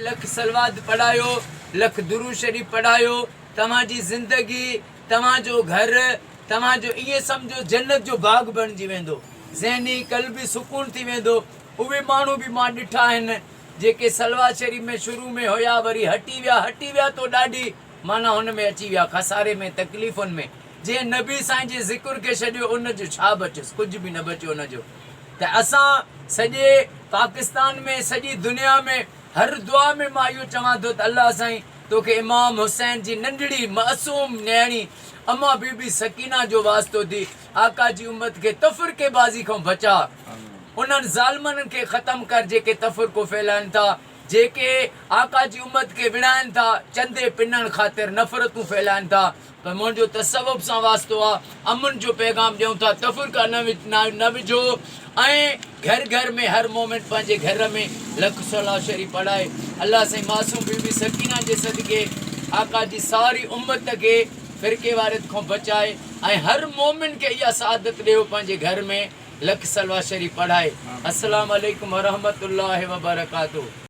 لک صلوات پڙهايو، لک درود شريف پڙهايو، توهان جي زندگي، توهان جو گهر، توهان جو ائين سمجهو جنت جو باغ بڻجي ويندو، ذهني قلبي سڪون ٿي ويندو، اهي ماڻهو به مان ڏٺا آهن جيڪي صلوات شريف ۾ شروع ۾ هيا وري هٽي ويا، هٽي ويا تو ڏاڍي معنيٰ هن ۾ اچي ويا خساري ۾ تڪليفن ۾، جنهن نبي سائين جي ذڪر کي ڇڏيو ان جو ڇا بچيس، ڪجهه به نه بچيو ان جو. ته اسان سڄي پاڪستان ۾ سڄي دنيا ۾ هر دعا ۾ مان اهو چوان ٿو ته الله سائين توکي امام حسين جي ننڍڙي معصوم نياڻي امان بي بي سڪينه جو واسطو ٿي آقا جي امت کي تفرقي بازي کان بچاء انهن ظالمن کي ختم ڪر جيڪي تفرقو ڦهلائن ٿا جيڪي آقا جي امت کي وڙهائن ٿا چندي پنڻ خاطر نفرتون ڦهلائن ٿا پر منهنجو تصوف سان واسطو آ، امن جو پيغام ڏيون ٿا، تفرقا نه وجهو ۽ گهر گهر ۾ هر مومن پنهنجي گهر ۾ لک صلوات شريف پڙهائي. الله سائين معصوم بي بي سڪينه جي صدقي آقا جي ساري امت کي فرقيواريت کان بچائي ۽ هر مومن کي اها سعادت ڏي هو پنهنجي گهر ۾ لک صلوات شريف پڙهائي. السلام عليڪم ورحمة الله وبرڪاته.